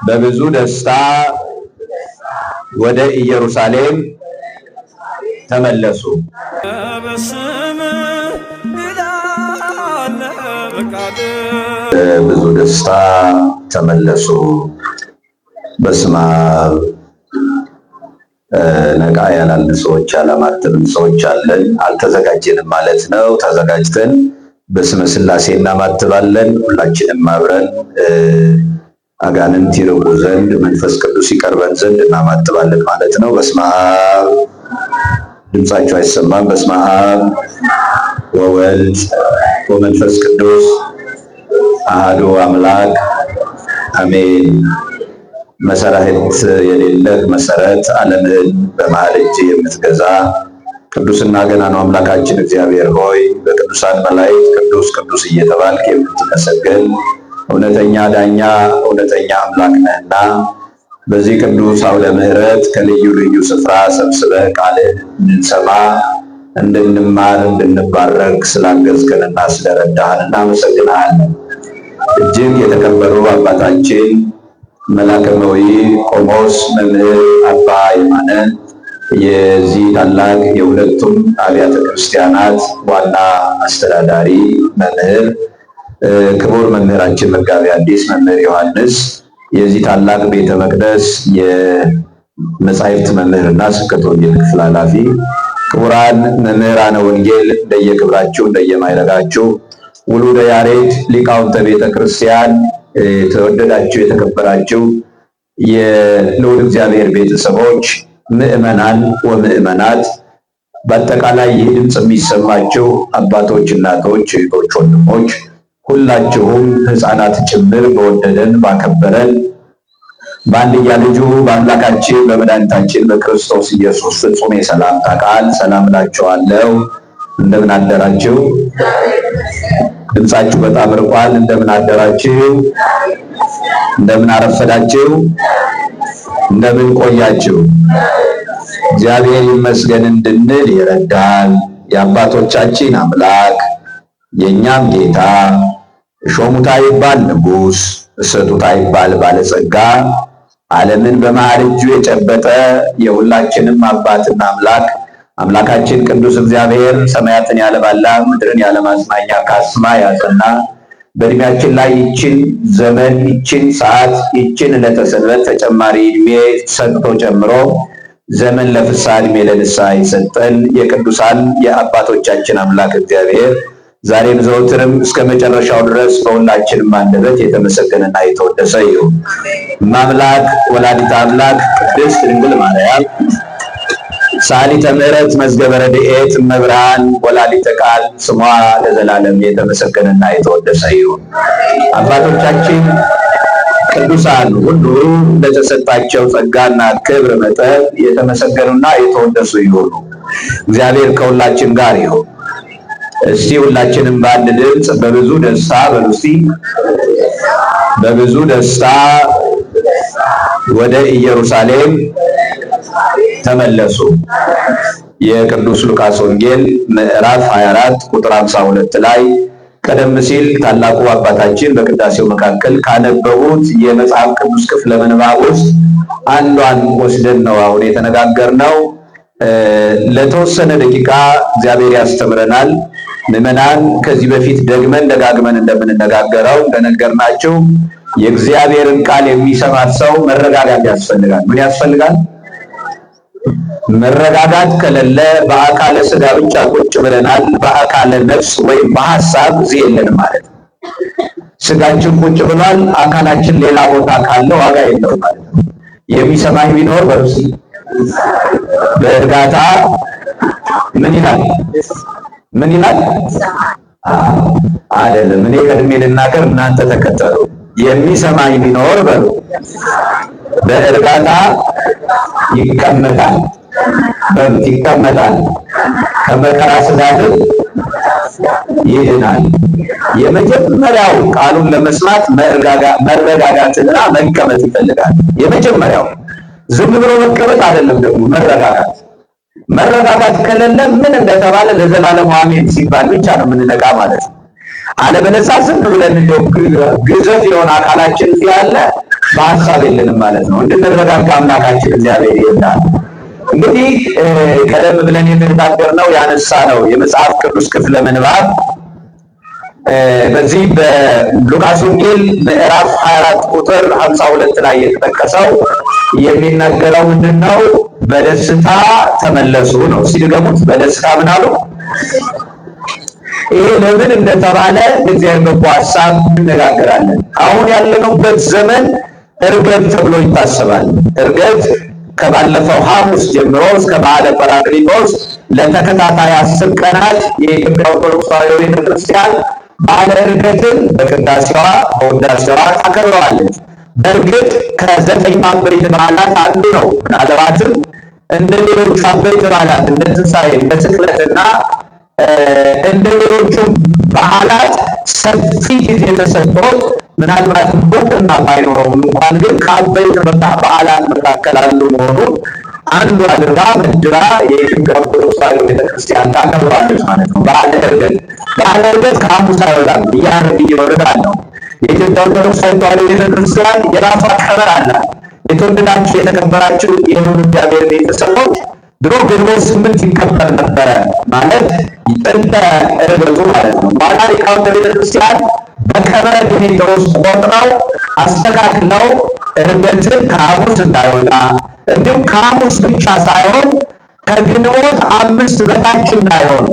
በብዙ ደስታ ወደ ኢየሩሳሌም ተመለሱ። ብዙ ደስታ ተመለሱ። በስመ አብ። ነቃ ያላልን ሰዎች፣ ያላማተብን ሰዎች አለን። አልተዘጋጀንም ማለት ነው። ተዘጋጅተን በስመ ሥላሴ እናማትባለን። ሁላችንም አብረን አጋንንት ይርቁ ዘንድ መንፈስ ቅዱስ ይቀርበን ዘንድ እናማትባለን ማለት ነው። በስመ አብ። ድምጻችሁ አይሰማም። በስመ አብ ወወልድ ወመንፈስ ቅዱስ አሐዱ አምላክ አሜን። መሰረት የሌለህ መሰረት፣ ዓለምን በመሃል እጅ የምትገዛ ቅዱስና ገናናው አምላካችን እግዚአብሔር ሆይ፣ በቅዱሳን መላእክት ቅዱስ ቅዱስ እየተባልክ የምትመሰገን እውነተኛ ዳኛ፣ እውነተኛ አምላክ ነህና፣ በዚህ ቅዱስ አውደ ምሕረት ከልዩ ልዩ ስፍራ ሰብስበህ ቃልህን እንድንሰማ፣ እንድንማር፣ እንድንባረክ ስላገዝከንና ስለረዳህን እናመሰግንሃለን። እጅግ የተከበሩ አባታችን መላከ መዊ ቆሞስ መምህር አባ የማነ፣ የዚህ ታላቅ የሁለቱም አብያተ ክርስቲያናት ዋና አስተዳዳሪ መምህር፣ ክቡር መምህራችን መጋቤ ሐዲስ መምህር ዮሐንስ፣ የዚህ ታላቅ ቤተ መቅደስ የመጻሕፍት መምህርና ስብከተ ወንጌል ክፍል ኃላፊ፣ ክቡራን መምህራነ ወንጌል እንደየክብራችሁ እንደየማዕረጋችሁ፣ ውሉደ ያሬድ ሊቃውንተ ቤተ ክርስቲያን፣ የተወደዳችሁ የተከበራችሁ የልዑል እግዚአብሔር ቤተሰቦች፣ ምዕመናን ወምዕመናት፣ በአጠቃላይ ይህ ድምፅ የሚሰማችሁ አባቶች፣ እናቶች፣ እህቶች፣ ወንድሞች፣ ሁላችሁም ሕፃናት ጭምር፣ በወደደን ባከበረን በአንድያ ልጁ በአምላካችን በመድኃኒታችን በክርስቶስ ኢየሱስ ፍጹም የሰላምታ ቃል ሰላም እላችኋለሁ። እንደምን አደራችሁ? ድምጻችሁ በጣም ርቋል። እንደምን አደራችሁ? እንደምን አረፈዳችሁ? እንደምን ቆያችሁ? እግዚአብሔር ይመስገን እንድንል ይረዳል። የአባቶቻችን አምላክ የእኛም ጌታ፣ ሾሙታ ይባል ንጉሥ፣ እሰጡታ ይባል ባለጸጋ፣ ዓለምን በመሃል እጁ የጨበጠ የሁላችንም አባትና አምላክ አምላካችን ቅዱስ እግዚአብሔር፣ ሰማያትን ያለባላ፣ ምድርን ያለማጽናኛ ካስማ ያጸና፣ በእድሜያችን ላይ ይችን ዘመን፣ ይችን ሰዓት፣ ይችን ዕለተ ሰንበት ተጨማሪ እድሜ ሰጥቶ ጨምሮ ዘመን ለፍስሐ እድሜ ለንስሐ የሰጠን የቅዱሳን የአባቶቻችን አምላክ እግዚአብሔር ዛሬም ዘወትርም እስከ መጨረሻው ድረስ በሁላችንም አንደበት የተመሰገነና የተወደሰ ይሁን። እማምላክ ወላዲተ አምላክ ቅድስት ድንግል ማርያም፣ ሰዓሊተ ምሕረት፣ መዝገበ ረድኤት፣ እመብርሃን ወላዲተ ቃል ስሟ ለዘላለም የተመሰገነና የተወደሰ ይሁን። አባቶቻችን ቅዱሳን ሁሉ እንደተሰጣቸው ጸጋና ክብር መጠን የተመሰገኑና የተወደሱ ይሁኑ። እግዚአብሔር ከሁላችን ጋር ይሁን። እስቲ ሁላችንም በአንድ ድምፅ በብዙ ደስታ በሉ እስቲ፣ በብዙ ደስታ ወደ ኢየሩሳሌም ተመለሱ። የቅዱስ ሉቃስ ወንጌል ምዕራፍ 24 ቁጥር 52 ላይ ቀደም ሲል ታላቁ አባታችን በቅዳሴው መካከል ካነበቡት የመጽሐፍ ቅዱስ ክፍለ ምንባብ ውስጥ አንዷን ወስደን ነው አሁን የተነጋገርነው። ለተወሰነ ደቂቃ እግዚአብሔር ያስተምረናል። ምዕመናን፣ ከዚህ በፊት ደግመን ደጋግመን እንደምንነጋገረው፣ እንደነገርናችሁ፣ የእግዚአብሔርን ቃል የሚሰማ ሰው መረጋጋት ያስፈልጋል። ምን ያስፈልጋል? መረጋጋት ከሌለ በአካለ ስጋ ብቻ ቁጭ ብለናል። በአካለ ነፍስ ወይም በሀሳብ እዚህ የለንም ማለት ነው። ስጋችን ቁጭ ብሏል፣ አካላችን ሌላ ቦታ ካለ ዋጋ የለውም ማለት ነው። የሚሰማኝ ቢኖር በሩሲ በእርጋታ ምን ይላል? ምን ይላል? አይደለም። እኔ ቀድሜ ልናገር፣ እናንተ ተከተሉ። የሚሰማኝ ቢኖር በሉ በእርጋታ ይቀመጣል በሉት፣ ይቀመጣል፣ ከመከራ ስጋትም ይድናል። የመጀመሪያው ቃሉን ለመስማት መረጋጋትና መቀመጥ ይፈልጋል። የመጀመሪያው ዝም ብሎ መቀመጥ አይደለም፣ ደግሞ መረጋጋት። መረጋጋት ከሌለ ምን እንደተባለ ለዘላለሙ አሜን ሲባል ብቻ ነው የምንነቃ ማለት ነው። አለበለዚያ ዝም ብለን እንደው ግዘፍ የሆነ አካላችን እዚህ ያለ በሀሳብ የለንም ማለት ነው። እንድንረጋጋ አምላካችን እግዚአብሔር ይርዳል። እንግዲህ ቀደም ብለን የተነጋገርነው ያነሳነው የመጽሐፍ ቅዱስ ክፍለ ምንባብ በዚህ በሉቃስ ወንጌል ምዕራፍ 24 ቁጥር 52 ላይ የተጠቀሰው የሚናገረው ምንድን ነው? በደስታ ተመለሱ ነው። ሲድገሙት በደስታ ምን አሉ? ይሄ ለምን እንደተባለ እግዚአብሔር በጎ ሀሳብ እንነጋገራለን። አሁን ያለንበት ዘመን ዕርገት ተብሎ ይታሰባል። ዕርገት ከባለፈው ሐሙስ ጀምሮ እስከ በዓለ ጰራቅሊጦስ ለተከታታይ 10 ቀናት የኢትዮጵያ ኦርቶዶክስ ተዋሕዶ ቤተክርስቲያን በዓለ ዕርገትን በቅዳሴዋ በውዳሴዋ ታከብረዋለች። በእርግጥ ከዘጠኝ አበይት በዓላት አንዱ ነው። ምናልባትም እንደ ሌሎቹ አበይት በዓላት እንደ ትንሣኤ፣ እንደ ስቅለትና እንደ ሌሎቹ በዓላት ሰፊ ጊዜ ተሰጥቶት ምናልባት እውቅና ባይኖረውም እንኳን ግን ከአበይት በዓላት መካከል አንዱ መሆኑን አንዱ አድርጋ መድባ የኢትዮጵያ ኦርቶዶክስ ተዋሕዶ ቤተክርስቲያን ታከብረዋለች ማለት ነው። በዓለ ዕርገት በዓለ ዕርገት ከሐሙስ አይወጣም፣ እያረግ እየወረደ አለው። የኢትዮጵያ ኦርቶዶክስ ተዋሕዶ ቤተክርስቲያን የራሷ ቀመር አላት። የተወደዳችሁ የተከበራችሁ የልዑል እግዚአብሔር ቤተሰቦች፣ ድሮ ግንቦት 8 ይከበር ነበረ፣ ማለት ጥንተ ዕርገቱ ማለት ነው። በኋላ ሊቃውንተ ቤተክርስቲያን በቀመረ ዲሜጥሮስ ቆጥረው አስተካክለው ዕርገትን ከሐሙስ እንዳይወጣ፣ እንዲሁም ከሐሙስ ብቻ ሳይሆን ከግንቦት 5 በታች እንዳይሆን፣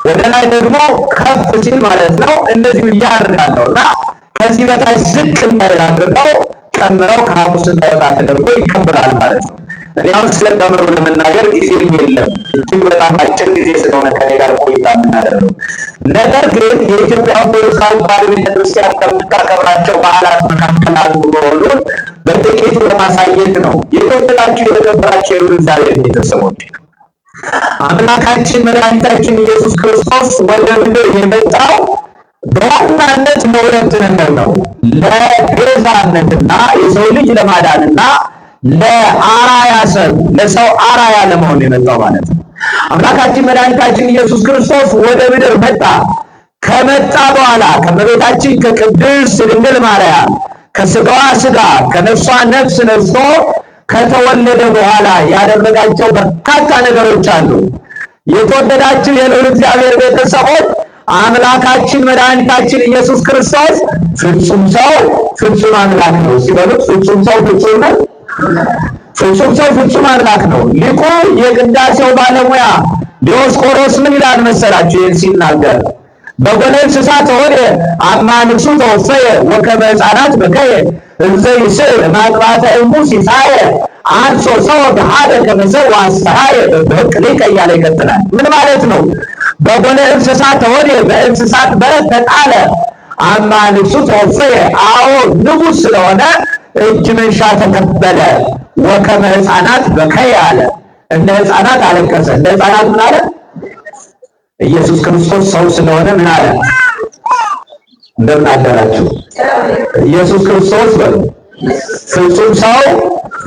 ወደ ላይ ደግሞ ከፍ ሲል ማለት ነው እንደዚሁ እያደርጋለሁ እና ከዚህ በታች ዝቅ እንዳይል አድርገው ቀምረው ከሐሙስ እንዳይወጣ ተደርጎ ይከበራል ማለት ነው። እኔ አሁን ስለ ቀመሩ ለመናገር ጊዜም የለም፣ እጅግ በጣም አጭር ጊዜ ስለሆነ ከኔ ጋር ቆይታ የምናደርገው። ነገር ግን የኢትዮጵያ ኦርቶዶክስ ተዋሕዶ ቤተክርስቲያን ከምታከብራቸው በዓላት መካከል አንዱ መሆኑን በጥቂቱ ለማሳየት ነው። የተወደዳችሁ የተከበራችሁ የልዑል እግዚአብሔር ቤተሰቦች፣ አምላካችን መድኃኒታችን ኢየሱስ ክርስቶስ ወደ ምድር የመጣው በዋናነት ለሁለት ነገር ነው። ለቤዛነትና የሰው ልጅ ለማዳንና ለአራያ ሰብ ለሰው አራያ ለመሆን የመጣው ማለት ነው። አምላካችን መድኃኒታችን ኢየሱስ ክርስቶስ ወደ ምድር መጣ። ከመጣ በኋላ ከእመቤታችን ከቅድስት ድንግል ማርያም ከስጋዋ ስጋ ከነፍሷ ነፍስ ነስቶ ከተወለደ በኋላ ያደረጋቸው በርካታ ነገሮች አሉ። የተወደዳችሁ የልዑል እግዚአብሔር ቤተሰቦች፣ አምላካችን መድኃኒታችን ኢየሱስ ክርስቶስ ፍጹም ሰው ፍጹም አምላክ ነው። ሲበሉት ፍጹም ሰው ፍጹም ነው። ፍጹም ሰው ፍጹም አምላክ ነው። ሊቁ የቅዳሴው ባለሙያ ዲዮስቆሮስ ምን ይላል መሰላችሁ? ይህን ሲናገር በጎለ እንስሳ ተወደ አማ ንግሱ ተወፈየ ወከመ ሕፃናት በከየ እንዘ ይስእል ማጥባተ እሙ ሲሳየ አንሶ ሰው በሃደ ከመሰው ዋስተሃየ በህቅ ሊቀ እያለ ይቀጥላል። ምን ማለት ነው? በጎለ እንስሳ ተወደ፣ በእንስሳት በረት ተጣለ። አማ ንግሱ ተወፈየ፣ አዎ ንጉስ ስለሆነ እጅ መንሻ ተቀበለ። ወከመ ሕፃናት በከየ አለ፣ እንደ ሕፃናት አለቀሰ። እንደ ሕፃናት ምን አለ? ኢየሱስ ክርስቶስ ሰው ስለሆነ ምን አለ? እንደምን አደራችሁ? ኢየሱስ ክርስቶስ በሉ ፍጹም ሰው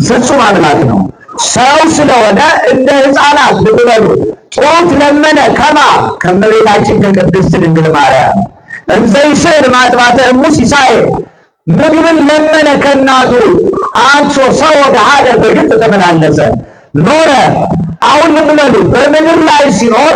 ፍጹም አምላክ ነው። ሰው ስለሆነ እንደ ሕፃናት ልበሉ ጡት ለመነ። ከማ? ከእመቤታችን ከቅድስት ድንግል ማርያም። እንዘ ይስእል ማጥባተ እሙ ሲሳየ፣ ምግብን ለመነ ከእናቱ። አንሶ ሰው ወደ ሀገር በግብፅ ተመላለሰ ኖረ። አሁን ልበሉ በምድር ላይ ሲኖር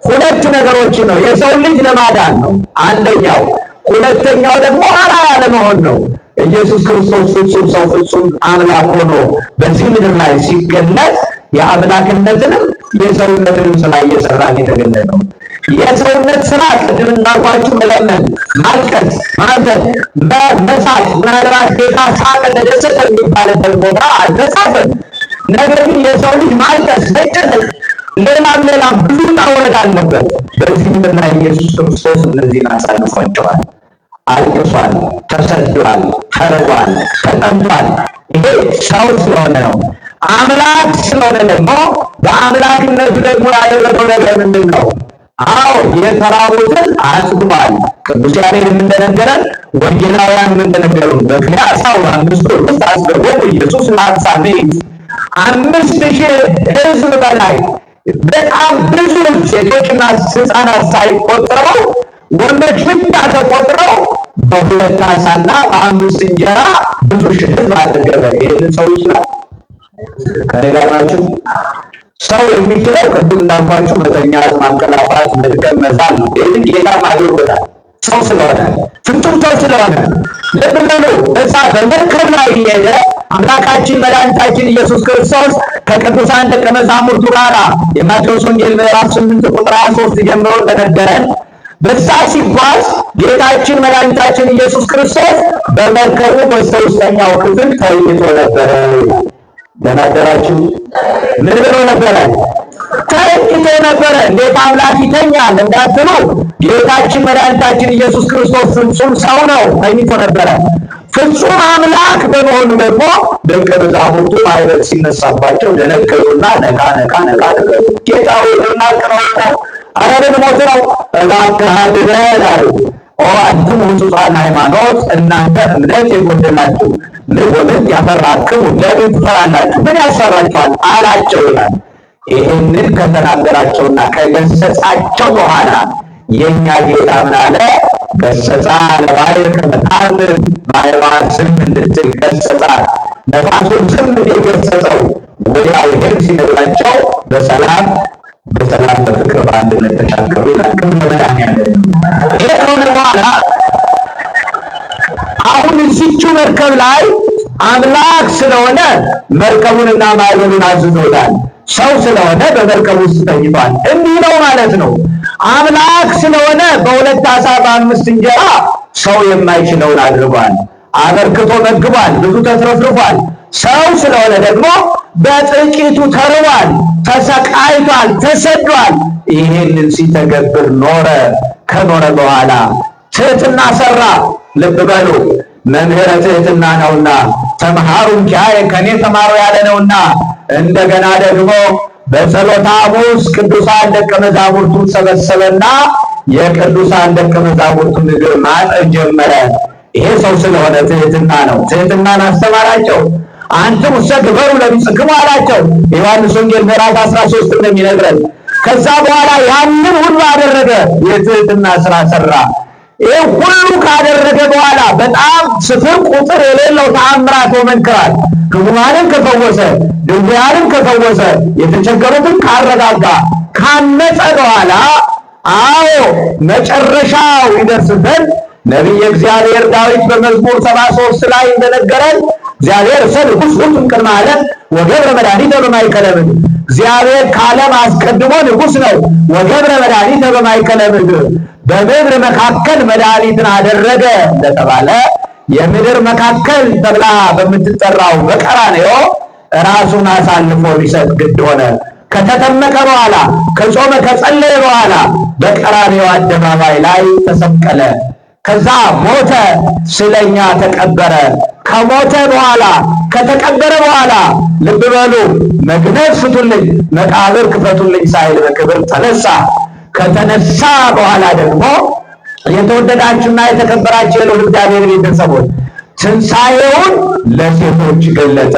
ሁለት ነገሮች ነው። የሰው ልጅ ለማዳን ነው አንደኛው፣ ሁለተኛው ደግሞ አርአያ ለመሆን ነው። ኢየሱስ ክርስቶስ ፍጹም ሰው ፍጹም አምላክ ሆኖ በዚህ ምድር ላይ ሲገለጽ የአምላክነትንም የሰውነትንም ስራ እየሰራ የተገለጠው። የሰውነት ስራ ቅድም እንዳልኳችሁ መለመን፣ ማልቀስ፣ ማዘን፣ መሳቅ፣ ምናልባት ጌታ ሳቀ ተደሰተ የሚባልበት ቦታ አልተጻፈም። ነገር ግን የሰው ልጅ ማልቀስ፣ መጨነቅ፣ ሌላም ሌላም ብዙ ውጣ አለበት። በዚህ ምድር ላይ ኢየሱስ ክርስቶስ እነዚህን አሳልፏቸዋል። አልቅሷል፣ ተሰዷል፣ ተርቧል፣ ተጠምቷል። ይሄ ሰው ስለሆነ ነው። አምላክ ስለሆነ ደግሞ በአምላክነቱ ደግሞ ያደረገው ነገር ምንድን ነው? አዎ የተራቡትን አጥግቧል። ቅዱስ ያሬድ እንደነገረን፣ ወንጌላውያን እንደነገሩን በክንያት ሰው አምስቱ ውስጥ አስገቦ ኢየሱስ ለ50 ምዕት፣ 5,000 ህዝብ በላይ በጣም ብዙ ሴቶችና ህፃናት ሳይቆጠሩ ወንዶች ብቻ ተቆጥረው በሁለት ዓሣና በአምስት እንጀራ ብዙ ሺህ ሕዝብ አጠገበ። ይህንን ሰው ይችላል? ከኔ ጋር ናችሁ? ሰው የሚችለው ቅድም እንዳልኳችሁ መተኛት፣ ማንቀላፋት፣ መድከም፣ መዛል ነው። ይህንን ጌታ አድርጎታል። ሰው ስለሆነ፣ ፍጹም ሰው ስለሆነ። ልብ በሉ፣ እዛ በመርከብ ላይ እየሄደ አምላካችን መድኃኒታችን ኢየሱስ ክርስቶስ ከቅዱሳን ደቀ መዛሙርቱ ጋር የማቴዎስ ወንጌል ምዕራፍ 8 ቁጥር 23 ጀምሮ እንደነገረን በዛ ሲጓዝ ጌታችን መድኃኒታችን ኢየሱስ ክርስቶስ በመርከቡ በስተውስጠኛው ክፍል ተኝቶ ነበረ። ደህና አደራችሁ። ምን ብሎ ነበረ? ተኝቶ ነበረ። እንዴት አምላክ ይተኛል እንዳትሉ፣ ጌታችን መድኃኒታችን ኢየሱስ ክርስቶስ ፍጹም ሰው ነው፣ ተኝቶ ነበረ። ፍጹም አምላክ በመሆኑ ደግሞ ደቀ መዛሙርቱ ማዕበል ሲነሳባቸው ደነገጡና ነቃ ነቃ ነቃ አደረጉ። ጌታ ሆይ ልናልቅ ነው እኮ፣ ኧረ ልንሞት ነው፣ እባክህ አድነን አሉ። ኦ አንትሙ ሕጹጻነ ሃይማኖት፣ እናንተ እምነት የጎደላችሁ፣ ወምንት ያፈራክሙ፣ ለምን ትፈራላችሁ? ምን ያስፈራችኋል? አላቸው ይላል። ይህንን ከተናገራቸውና ከገሰጻቸው በኋላ የኛ ጌታ ምን አለ? ገሰጻ ለባሕር ከመ ታርምም፣ ማዕበሏን ዝም እንድትል ገሰጻት። ነፋሱን ዝም እንዲል ገሰጸው። ወዲያው ይህን ሲነግራቸው በሰላም በሰላም በፍቅር በአንድነት ተሻገሩ ይላል። ክብር ለመድኃኒዓለም። ይሄ ከሆነ በኋላ አሁን እዚቹ መርከብ ላይ አምላክ ስለሆነ መርከቡንና ማዕበሉን አዝዞታል። ሰው ስለሆነ በመርከብ ውስጥ ተኝቷል። እንዲህ ነው ማለት ነው። አምላክ ስለሆነ በሁለት ዓሣ በአምስት እንጀራ ሰው የማይችለውን አድርጓል። አበርክቶ መግቧል። ብዙ ተትረፍርፏል። ሰው ስለሆነ ደግሞ በጥቂቱ ተርቧል፣ ተሰቃይቷል፣ ተሰዷል። ይህንን ሲተገብር ኖረ። ከኖረ በኋላ ትህትና ሰራ። ልብ በሉ፣ መምህረ ትህትና ነውና፣ ተምሃሩ እንኪያየ፣ ከኔ ተማሩ ያለ ነውና። እንደገና ደግሞ በጸሎተ ሐሙስ ቅዱሳን ደቀ መዛሙርቱን ሰበሰበና የቅዱሳን ደቀ መዛሙርቱን እግር ማጠብ ጀመረ። ይሄ ሰው ስለሆነ ትህትና ነው። ትህትናን አስተማራቸው። አንትሙ እሰ ግበሩ ለቢጽክሙ አላቸው። የዮሐንስ ወንጌል ምዕራፍ 13 እንደሚነግረን ከዛ በኋላ ያንን ሁሉ አደረገ። የትህትና ስራ ሰራ። ይህ ሁሉ ካደረገ በኋላ በጣም ስፍር ቁጥር የሌለው ተአምራት ወመንክራት፣ ሕሙማንን ከፈወሰ፣ ድውያንን ከፈወሰ፣ የተቸገሩትን ካረጋጋ፣ ካነጸ በኋላ፣ አዎ፣ መጨረሻው ይደርስ ዘንድ ነቢየ እግዚአብሔር ዳዊት በመዝሙር 73 ላይ እንደነገረን፣ እግዚአብሔር እሰ ንጉሥ ውእቱ እምቅድመ ዓለም ወገብረ መድኃኒተ በማእከለ ምድር፣ እግዚአብሔር ከዓለም አስቀድሞ ንጉሥ ነው። ወገብረ መድኃኒተ በማእከለ ምድር፣ በምድር መካከል መድኃኒትን አደረገ እንደተባለ፣ የምድር መካከል ተብላ በምትጠራው በቀራንዮ ራሱን አሳልፎ ሊሰጥ ግድ ሆነ። ከተጠመቀ በኋላ፣ ከጾመ ከጸለየ በኋላ በቀራንዮ አደባባይ ላይ ተሰቀለ። ከዛ ሞተ፣ ስለኛ ተቀበረ። ከሞተ በኋላ፣ ከተቀበረ በኋላ፣ ልብ በሉ፣ መግነዝ ፍቱልኝ፣ መቃብር ክፈቱልኝ ሳይል በክብር ተነሳ። ከተነሳ በኋላ ደግሞ የተወደዳችሁና የተከበራችሁ የልዑል እግዚአብሔር ቤተሰቦች፣ ትንሣኤውን ለሴቶች ገለጠ።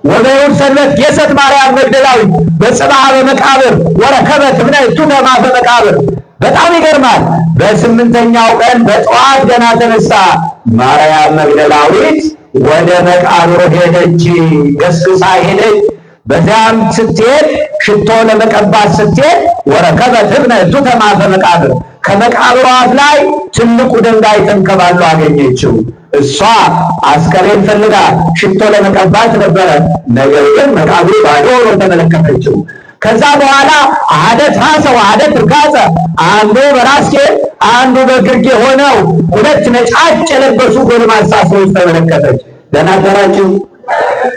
ወበይሁድ ሰንበት ጌሰት ማርያም መግደላዊት በጽብሐ በመቃብር ወረከበት እብነ እቱተ ማፈ መቃብር። በጣም ይገርማል። በስምንተኛው ቀን በጠዋት ገና ተነሳ። ማርያም መግደላዊት ወደ መቃብሩ ሄደች፣ ገስግሳ ሄደች። በዚያም ስትሄድ፣ ሽቶ ለመቀባት ስትሄድ፣ ወረከበት እብነ እቱተ ማፈ መቃብር፣ ከመቃብሩ አፍ ላይ ትልቁ ድንጋይ ተንከባሎ አገኘችው። እሷ አስከሬን ፈልጋ ሽቶ ለመቀባት ነበረ። ነገር ግን መቃብሩ ባዶ ሆኖ ተመለከተችው። ከዛ በኋላ አሐደ ትራሰ ወአሐደ ትርካሰ፣ አንዱ በራስጌ አንዱ በግርጌ ሆነው ሁለት ነጫጭ የለበሱ ጎልማሳ ሰዎች ተመለከተች። ደህና አደራችሁ።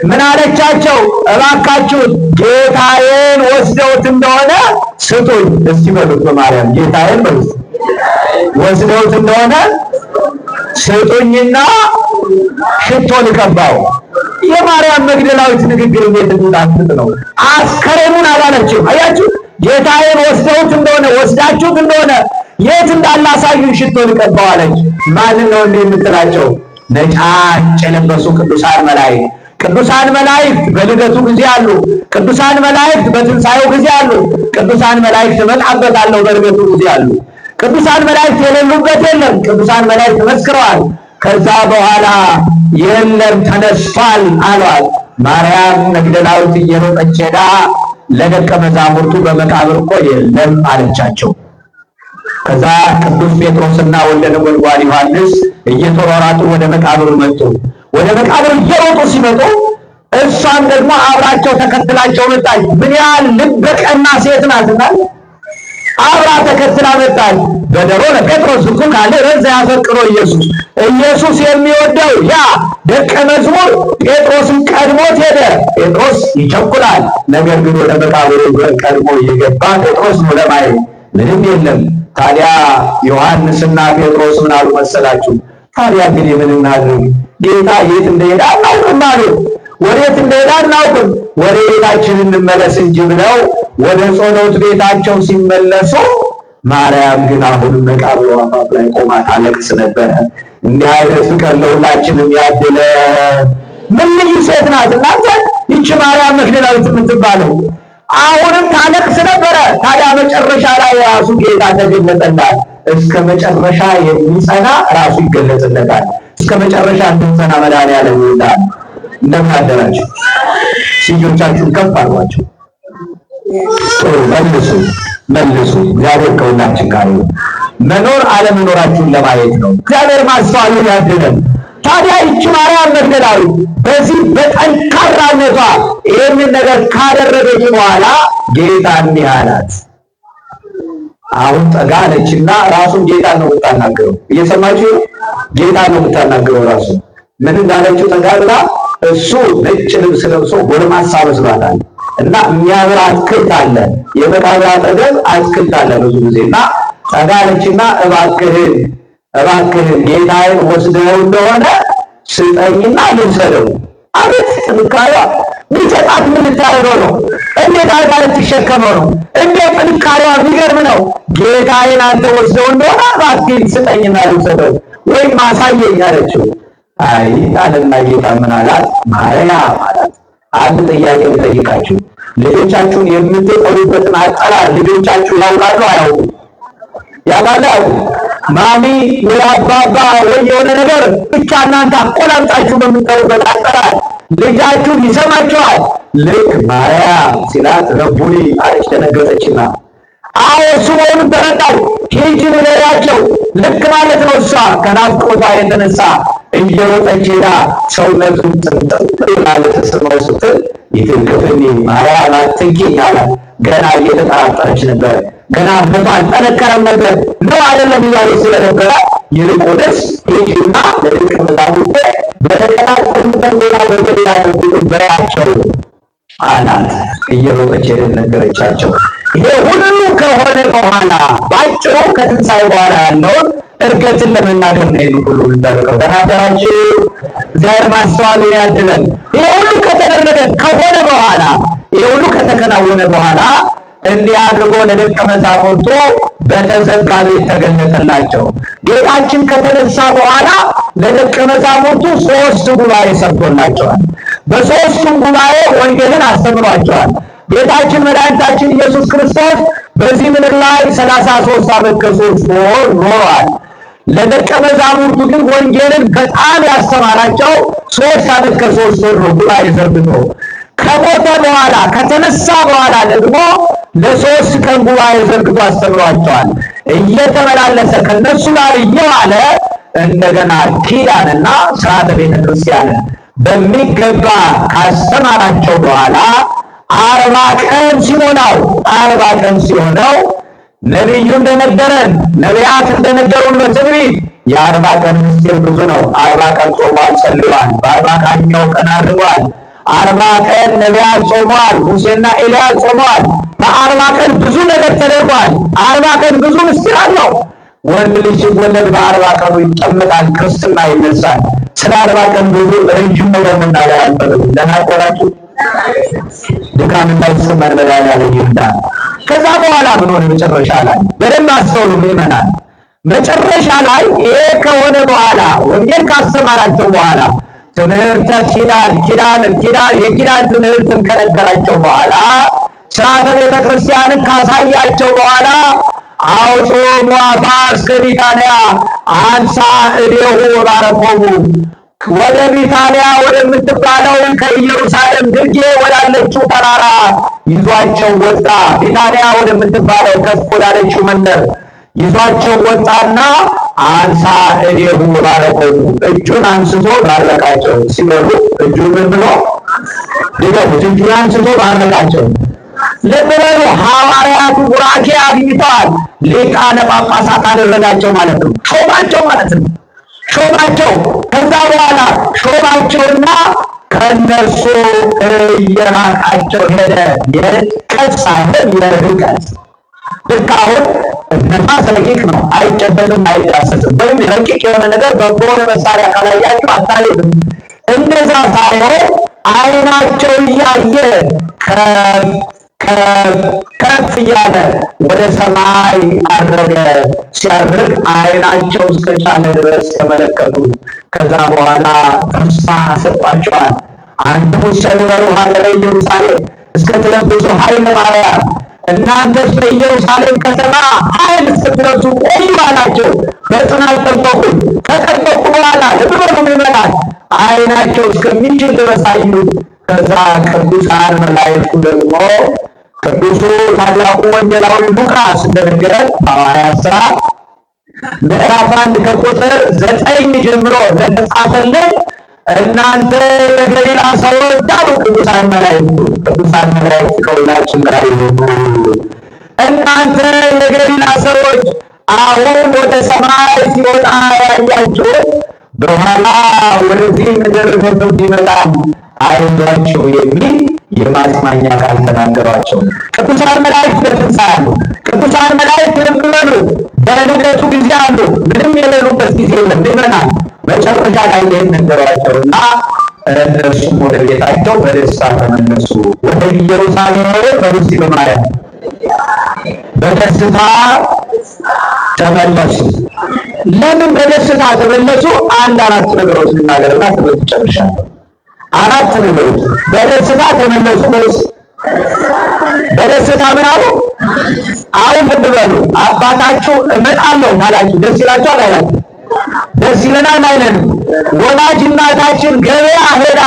ምን አለቻቸው? እባካችሁ ጌታዬን ወስደውት እንደሆነ ስጡኝ። እስቲ በሉት፣ በማርያም ጌታዬን በሉት። ወስደውት እንደሆነ ስጡኝና ሽቶ ልቀባው። የማርያም መግደላዊት ንግግር እንዴት የሚጣፍጥ ነው! አስከሬኑን አላለችም። አያችሁ፣ ጌታዬን ወስደውት እንደሆነ፣ ወስዳችሁት እንደሆነ የት እንዳለ አሳዩኝ፣ ሽቶ ልቀባው አለች። ማንን ነው እንዲህ የምትላቸው? ነጫጭ የለበሱ ቅዱሳን መላእክት። ቅዱሳን መላእክት በልደቱ ጊዜ አሉ። ቅዱሳን መላእክት በትንሣኤው ጊዜ አሉ። ቅዱሳን መላእክት እመጣበታለሁ በእርገቱ ጊዜ አሉ። ቅዱሳን መላእክት የሌሉበት የለም። ቅዱሳን መላእክት መስክረዋል። ከዛ በኋላ የለም ተነስቷል አሏት። ማርያም መግደላዊት እየሮጠች ሄዳ ለደቀ መዛሙርቱ በመቃብር እኮ የለም አለቻቸው። ከዛ ቅዱስ ጴጥሮስና ወልደ ነጎድጓድ ዮሐንስ እየተሯሯጡ ወደ መቃብሩ መጡ። ወደ መቃብሩ እየሮጡ ሲመጡ እሷም ደግሞ አብራቸው ተከትላቸው መጣች። ምን ያህል ልበ ቀና ሴት ናትና አብራ ተከትላ መጣች። በደሮ ለጴጥሮስ እኮ ካለ ረዛ ያፈቅሮ ኢየሱስ ኢየሱስ የሚወደው ያ ደቀ መዝሙር ጴጥሮስን ቀድሞት ሄደ። ጴጥሮስ ይቸኩላል። ነገር ግን ወደ መቃብሩ ቀድሞ እየገባ ጴጥሮስ ነው ለማየት ምንም የለም። ታዲያ ዮሐንስና ጴጥሮስ ምን አሉ መሰላችሁ? ታዲያ እንግዲህ ምን እናድርግ? ጌታ የት እንደሄደ አናውቅም አሉ። ወዴት እንደሄደ አናውቅም፣ ወደ ቤታችን እንመለስ እንጂ ብለው ወደ ጸሎት ቤታቸው ሲመለሱ፣ ማርያም ግን አሁንም መቃብሩ አፋፍ ላይ ቆማ ታለቅስ ነበረ። እንዲህ አይነት ፍቅር ለሁላችንም ያድለ። ምን ልዩ ሴት ናት እናንተ! ይቺ ማርያም መግደላዊት የምትባለው አሁንም ታለቅስ ነበረ። ታዲያ መጨረሻ ላይ ራሱ ጌታ ተገለጠላት። እስከ መጨረሻ የሚጸና ራሱ ይገለጽለታል። እስከ መጨረሻ እንድንጸና መድኃኒዓለም ይርዳን። እንደምን አደራችሁ? ልጆቻችሁን ከፍ አድርጓቸው። ጥሩ መልሱ፣ መልሱ። እግዚአብሔር ከሁላችን ጋር ይሁን። መኖር አለመኖራችሁን ለማየት ነው። እግዚአብሔር ማስተዋሉን ያድለን። ታዲያ ይቺ ማርያም መግደላዊት በዚህ በጠንካራነቷ ይህንን ነገር ካደረገች በኋላ ጌታ እንዲህ አላት። አሁን ጠጋ አለችና ራሱን ጌታ ነው የምታናግረው። እየሰማችሁ? ጌታ ነው የምታናግረው። ራሱ ምን እንዳለችው ጠጋ ብላ፣ እሱ ነጭ ልብስ ለብሶ ጎልማሳ መስሏታል። እና የሚያምር አትክልት አለ፣ የመቃብር አጠገብ አትክልት አለ ብዙ ጊዜ። እና ጠጋ አለችና እባክህን እባክህን ጌታዬን ወስደው እንደሆነ ስጠኝና ልውሰደው። አቤት ጥንካሬዋ! ቢሰጣት ምን ልታደርገው ነው? እንዴት አድርጋ ልትሸከመው ነው? እንዴት ጥንካሬዋ የሚገርም ነው። ጌታዬን አንተ ወስደው እንደሆነ እባክህን ስጠኝና ልውሰደው ወይም አሳየኝ አለችው። አይ አለና ጌታ ምን አላት? ማርያም አላት። አንድ ጥያቄ ልጠይቃችሁ። ልጆቻችሁን የምትጠሩበትን አጠራር ልጆቻችሁ ያውቃሉ አያውቁም? ያውቃሉ አያውቁም? ማሚ ወይ አባባ ወይ የሆነ ነገር ብቻ እናንተ አቆላምጣችሁ በምትጠሩበት አጠራር ልጃችሁ ይሰማችኋል። ልክ ማርያም ሲላት ረቡኒ አለች፣ ደነገጠችና አዎ እሱ መሆኑን ተረዳች። ሂጂ ንገሪያቸው። ልክ ማለት ነው። እሷ ከናፍቆቷ የተነሳ እየሮጠች ሄዳ ሰውነቱን ጥምጥም ማለት ስመው ስትል ይትንክፍኒ ማርያም አትንኪኝ አላት። ገና እየተጠራጠረች ነበር። ገና እምነቷ አልጠነከረም ነበር። ነው አይደለም እያለች ስለነበረ ይልቁንስ ሂጂና ለደቀ መዛሙርቴ በተቀላቀሉበት ቦታ በገሊላ በያቸው አላት። እየሮጠች ሄደች ነገረቻቸው። ይሄ ሁሉ ከሆነ በኋላ ባጭሩ ከትንሣኤ በኋላ ያለውን እርገትን ለመናገር ነው። ይሄን ሁሉ እንዳደረገው ተናገራችሁ። እግዚአብሔር ማስተዋልን ያድለን። ይሄ ሁሉ ከተደረገ ከሆነ በኋላ፣ ይሄ ሁሉ ከተከናወነ በኋላ እንዲህ አድርጎ ለደቀ መዛሙርቱ በተዘጋ ቤት ተገለጠላቸው። ጌታችን ከተነሳ በኋላ ለደቀ መዛሙርቱ 3 ጉባኤ ሰርቶላቸዋል። በ3ቱም ጉባኤ ወንጌልን አስተምሯቸዋል። ጌታችን መድኃኒታችን ኢየሱስ ክርስቶስ በዚህ ምድር ላይ 33 ዓመት ከ3 ወር ኖሯል። ለደቀ መዛሙርቱ ግን ወንጌልን በጣም ያስተማራቸው 3 ዓመት ከ3 ወር ነው ጉባኤ ዘርግቶ። ከሞተ በኋላ ከተነሳ በኋላ ደግሞ ለ3 ቀን ጉባኤ ዘርግቶ አስተምሯቸዋል። እየተመላለሰ ከነሱ ጋር እየዋለ እንደገና ኪዳንና ሥርዓተ ቤተ ክርስቲያንን በሚገባ ካስተማራቸው በኋላ 40 ቀን ሲሞላው፣ 40 ቀን ሲሆነው ነቢዩ እንደነገረን፣ ነቢያት እንደነገሩን በትንቢት የ40 ቀን ምስጢር ብዙ ነው። 40 ቀን ጾሟል፣ ጸልሏል። በአርባ ቀኛው ቀን አድርጓል። 40 ቀን ነቢያት ጾመዋል። ሙሴና ኤልያስ ጾመዋል። በ40 ቀን ብዙ ነገር ተደርጓል። 40 ቀን ብዙ ምስጢር አለው። ወንድ ልጅ ሲወለድ በ40 ቀኑ ይጠመቃል፣ ክርስትና ይነሳል። ስለ 40 ቀን ብዙ ረጅም ነገር መናገር አልፈልግም። ደህና ቆራችሁ ድካም እንዳይሰማን መድኃኒዓለም ይርዳን። ከዛ በኋላ ምን ሆነ? መጨረሻ ላይ በደንብ አስተውሉ ምዕመናን። መጨረሻ ላይ ይሄ ከሆነ በኋላ ወንጌል ካስተማራቸው በኋላ ትምህርተ ኪዳን ኪዳን ኪዳን የኪዳን ትምህርትን ከነገራቸው በኋላ ሥርዓተ ቤተ ክርስቲያንን ካሳያቸው በኋላ አውጽሖሙ አፋ እስከ ቢታንያ አንሳ እዴሁ ወባረኮሙ። ወደ ቢታንያ ወደምትባለው ከኢየሩሳሌም ግርጌ ወዳለችው ተራራ ይዟቸው ወጣ። ቢታንያ ወደምትባለው ከፍ ወዳለችው መንደር ይዟቸው ወጣና አንሳ እዴሁ ባረኮሙ፣ እጁን አንስቶ ባረካቸው። ሲበሉ እጁን ምን ብሎ ድገሙት። እጁን አንስቶ ባረካቸው። ልብ በሉ፣ ሐዋርያቱ ቡራኬ አግኝተዋል። ሊቃነ ጳጳሳት አደረጋቸው ማለት ነው። ሾማቸው ማለት ነው። ሾማቸው። ከዛ በኋላ ሾማቸውና ከእነርሱ እየራቃቸው ሄደ። የርቀት ሳይሆን የርቀት። ልክ አሁን ነፋስ ረቂቅ ነው፣ አይጨበጥም፣ አይዳሰስም። ወይም ረቂቅ የሆነ ነገር በሆነ መሳሪያ ካላያችሁ አታዩትም። እንደዛ ሳይሆን አይናቸው እያየ ከፍ እያለ ወደ ሰማይ አረገ። ሲያርግ አይናቸው እስከቻለ ድረስ ተመለከቱ። ከዛ በኋላ ተስፋ ሰጧቸዋል። አንትሙ ሰንበሩ ሀገረ ኢየሩሳሌም እስከ ትለብሱ ኃይለ ማርያም፣ እናንተስ በኢየሩሳሌም ከተማ ኃይል እስክትለብሱ ቆዩ አላቸው። በጽናት ጠበቁ። ከጠበቁ በኋላ ልብ በሉ ምዕመናን፣ አይናቸው እስከሚችል ድረስ አዩ። ከዛ ቅዱሳን መላእክቱ ደግሞ ቅዱሱ ታላቁ ወንጌላዊ ሉቃስ እንደነገረን በሐዋርያት ሥራ ምዕራፍ 1 ከቁጥር 9 ጀምሮ እንደተጻፈልን እናንተ የገሊላ ሰዎች አሉ ቅዱሳን መላእክቱ። ቅዱሳን መላእክት ከሁላችን ጋር ይሁኑ። እናንተ የገሊላ ሰዎች አሁን ወደ ሰማይ ሲወጣ ያያችሁት በኋላ ወደዚህ ምድር በፍርድ ይመጣል፣ አይዟችሁ የሚል የማጽናኛ ቃል ተናገሯቸው። ቅዱሳን መላእክት በትንሣኤ አሉ። ቅዱሳን መላእክት ልብ በሉ፣ በልደቱ ጊዜ አሉ። ምንም የሌሉበት ጊዜ የለም። ምዕመናን መጨረሻ ላይ ይህን ነገሯቸውና እነርሱም ወደ ቤታቸው በደስታ ተመለሱ። ወደ ኢየሩሳሌም በሉሲ በማርያም በደስታ ተመለሱ። ለምን በደስታ ተመለሱ? አንድ አራት ነገሮች ልናገርና ትምህርት ጨርሻለሁ። አራት ነገሮች በደስታ ተመለሱ። በደስታ ምን አሉ? አሁን ልብ በሉ። አባታችሁ እመጣለሁ ካላችሁ ደስ ይላችኋል አይላችሁ? ደስ ይለናል አይለንም? ወላጅ እናታችን ገበያ ሄዳ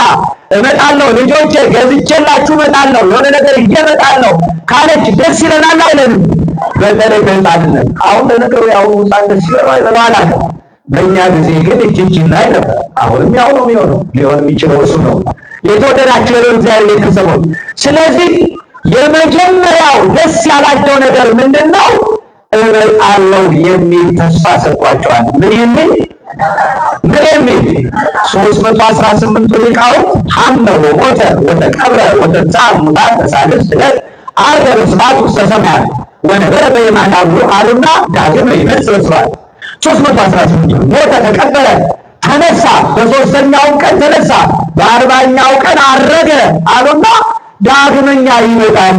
እመጣለሁ ልጆቼ ገዝቼላችሁ እመጣለሁ የሆነ ነገር ይዤ እመጣለሁ ካለች ደስ ይለናል አይለንም? በተለይ በሕፃንነት። አሁን ለነገሩ ያው ሕፃን ደስ ይለዋል አላውቅም። በእኛ ጊዜ ግን እጅ እጅ ላይ ነበር። አሁንም ያው ነው የሚሆነው፣ ሊሆን የሚችለው እሱ ነው። የተወደዳችሁ የእግዚአብሔር ቤተሰቦች፣ ስለዚህ የመጀመሪያው ደስ ያላቸው ነገር ምንድን ነው? እመጣለሁ የሚል ተስፋ ሰጥቷቸዋል። ምን የሚል ምን የሚል 318ቱ ሊቃውንት ሐመ ወሞተ ወተቀብረ ወተንሥአ እሙታን በሣልስት ዕለት ዐርገ በስብሐት ውስተ ሰማያት ወነበረ በየማነ አቡሁ አሉና ዳግመ ይመጽእ በስብሐት። 318 ሞተ፣ ተቀበረ፣ ተነሳ፣ በሦስተኛው ቀን ተነሳ፣ በአርባኛው ቀን አረገ አሉና ዳግመኛ ይመጣል።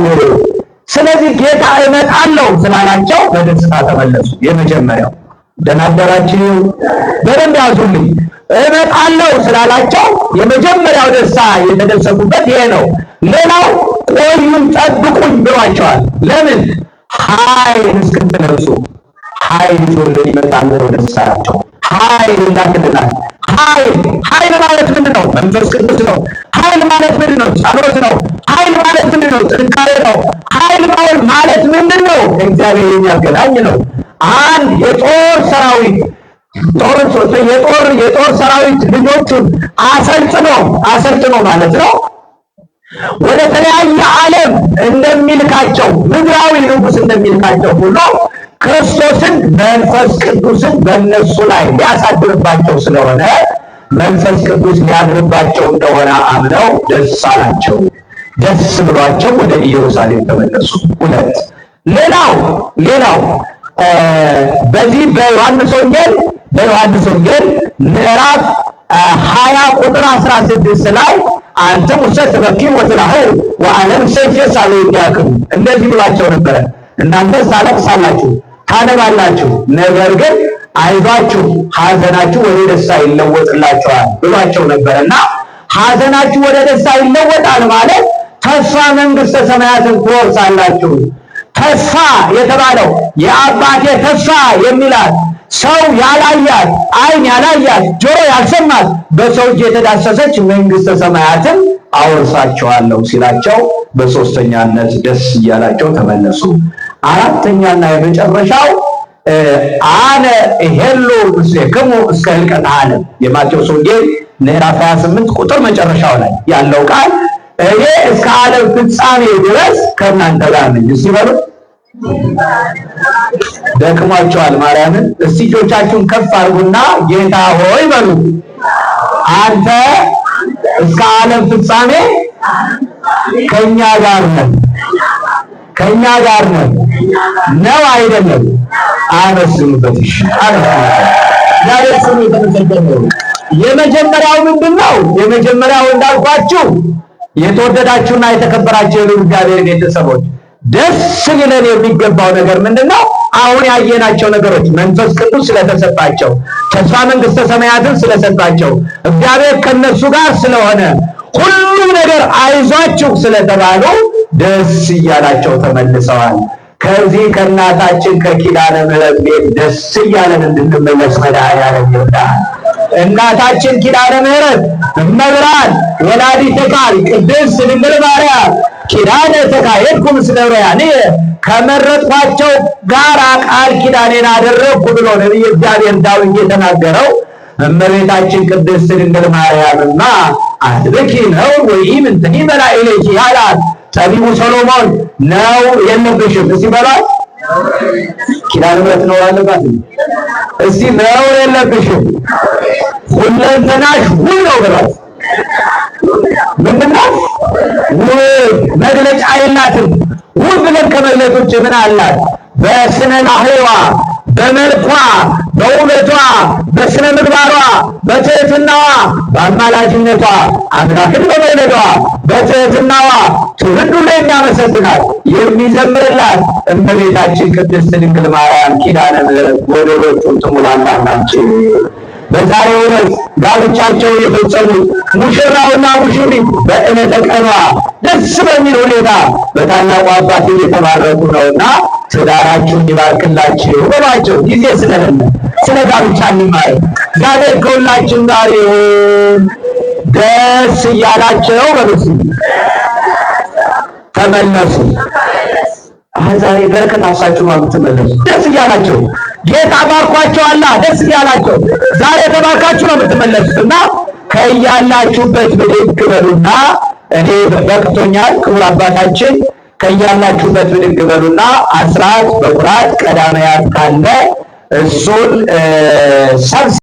ስለዚህ ጌታ እመጣለሁ ስላላቸው በደስታ ተመለሱ። የመጀመሪያው ደህና አደራችሁ፣ በደንብ ያዙልኝ። እመጣለሁ ስላላቸው የመጀመሪያው ደስታ የተደሰቱበት ይሄ ነው። ሌላው ቆዩን ጠብቁኝ ብሏቸዋል። ለምን? ኃይል እስክትለብሱ። ኃይል ይዞልን ይመጣል ወደ ደስታቸው። ኃይል ይላክልናል። ኃይል ኃይል ማለት ምንድን ነው? መንፈስ ቅዱስ ነው። ኃይል ማለት ምንድን ነው? ጸሎት ነው። ኃይል ማለት ምንድን ነው? ጥንካሬ ነው። ኃይል ማለት ምንድን ነው? ከእግዚአብሔር የሚያገናኝ ነው። አንድ የጦር ሰራዊት የጦር ሰራዊት ልጆቹን አሰልጥኖ አሰልጥኖ ማለት ነው ወደ ተለያየ ዓለም እንደሚልካቸው፣ ምድራዊ ንጉሥ እንደሚልካቸው ሁሉ ክርስቶስን መንፈስ ቅዱስን በእነሱ ላይ ሊያሳድርባቸው ስለሆነ መንፈስ ቅዱስ ሊያድርባቸው እንደሆነ አምነው ደስ አላቸው። ደስ ብሏቸው ወደ ኢየሩሳሌም ተመለሱ። ሁለት ሌላው በዚህ በዮሐንስ ወንጌል ምዕራፍ 20 ቁጥር 16 ላይ አንትሙ እሰ ትበክዩ ወትላህዩ ወአነ እሰ እፌሣሕ በእንቲአክሙ፣ እንደዚህ ብሏቸው ነበረ። እናንተ ታለቅሳላችሁ፣ ታነባላችሁ፣ ነገር ግን አይዟችሁ ሐዘናችሁ ወደ ደስታ ይለወጥላችኋል ብሏቸው ነበረና ሐዘናችሁ ወደ ደስታ ይለወጣል ማለት ተስፋ መንግሥተ ሰማያትን ትወርሳላችሁ። ተስፋ የተባለው የአባቴ ተስፋ የሚላት ሰው ያላያት፣ ዓይን ያላያት፣ ጆሮ ያልሰማት፣ በሰው እጅ የተዳሰሰች መንግሥተ ሰማያትን አወርሳቸዋለሁ ሲላቸው በሶስተኛነት ደስ እያላቸው ተመለሱ። አራተኛና የመጨረሻው አነ እሄሉ ምስሌክሙ እስከ ህልቀተ ዓለም የማቴዎስ ወንጌል ምዕራፍ 28 ቁጥር መጨረሻው ላይ ያለው ቃል እኔ እስከ ዓለም ፍጻሜ ድረስ ከእናንተ ጋር ነኝ። እስቲ በሉ፣ ደክሟቸዋል። ማርያምን እስቲ እጆቻችሁን ከፍ አድርጉና ጌታ ሆይ በሉ፣ አንተ እስከ ዓለም ፍጻሜ ከኛ ጋር ነህ፣ ከኛ ጋር ነህ። ነው አይደለም? አመስግኑበት። እሺ አመስግኑበት። እግዚአብሔር ስሙ የተመሰገነ ይሁን። የመጀመሪያው ምንድን ነው? የመጀመሪያው እንዳልኳችሁ የተወደዳችሁና የተከበራችሁ የልዑል እግዚአብሔር ቤተሰቦች ደስ ሊለን የሚገባው ነገር ምንድን ነው? አሁን ያየናቸው ነገሮች መንፈስ ቅዱስ ስለተሰጣቸው፣ ተስፋ መንግሥተ ሰማያትን ስለሰጣቸው፣ እግዚአብሔር ከነሱ ጋር ስለሆነ፣ ሁሉም ነገር አይዟችሁ ስለተባሉ ደስ እያላቸው ተመልሰዋል። ከዚህ ከእናታችን ከኪዳነ ምሕረት ቤት ደስ እያለን እንድንመለስ መድኃኔዓለም ይርዳን። እናታችን ኪዳነ ምሕረት እመብርሃን ወላዲተ ቃል ቅድስት ድንግል ማርያም ኪዳነ ተካሄድኩ ምስለ ዕብራውያን ከመረጥኳቸው ጋር ቃል ኪዳኔን አደረግኩ ብሎ ነቢየ እግዚአብሔር ዳዊት የተናገረው እመቤታችን ቅድስት ድንግል ማርያምማ አልብኪ ነውር ወኢምንትኒ በላዕሌኪ አላት። ጠቢቡ ሰሎሞን ነውር የለብሽም እስቲ በሏት። ኪዳነ ምሕረት ነውር አለባት? እስቲ ነውር የለብሽም ሁለንተናሽ ውብ ነው በሏት። ምንድነው ውብ? መግለጫ የላትም። ውብ ብለን ከመግለጽ ውጭ ምን አላት? በስነ ላህዋ፣ በመልኳ፣ በውበቷ፣ በስነ ምግባሯ፣ በትህትናዋ፣ በአማላጅነቷ፣ አምላክን በመውለዷ፣ በትህትናዋ ትውልድ ሁሉ የሚያመሰግናት የሚዘምርላት እመቤታችን ቅድስት ድንግል ማርያም ኪዳነ ምሕረት ጎደሎቹን ትሙላላችሁ። በዛሬው ዕለት ጋብቻቸውን የፈጸሙት ሙሽራውና ሙሽሪት በዕለተ ቀኗ ደስ በሚል ሁኔታ በታላቁ አባት እየተባረኩ ነውና ትዳራችሁን ይባርክላችሁ በሏቸው። ጊዜ ስለሌለ ስለ ጋብቻ እንማር። እግዚአብሔር ከሁላችን ጋር ይሁን። ደስ እያላቸው በሉት ተመለሱ። ዛሬ በረከት አፍሳችሁ ነው የምትመለሱ። ደስ እያላቸው ጌታ ባርኳቸዋላ። ደስ እያላቸው ዛሬ ተባርካችሁ ነው የምትመለሱት እና ከያላችሁበት ብድግ በሉና እኔ በቅቶኛል። ክቡር አባታችን ከያላችሁበት ብድግ በሉና አስራት በኩራት ቀዳማያት ካለ እሱን ሰብስ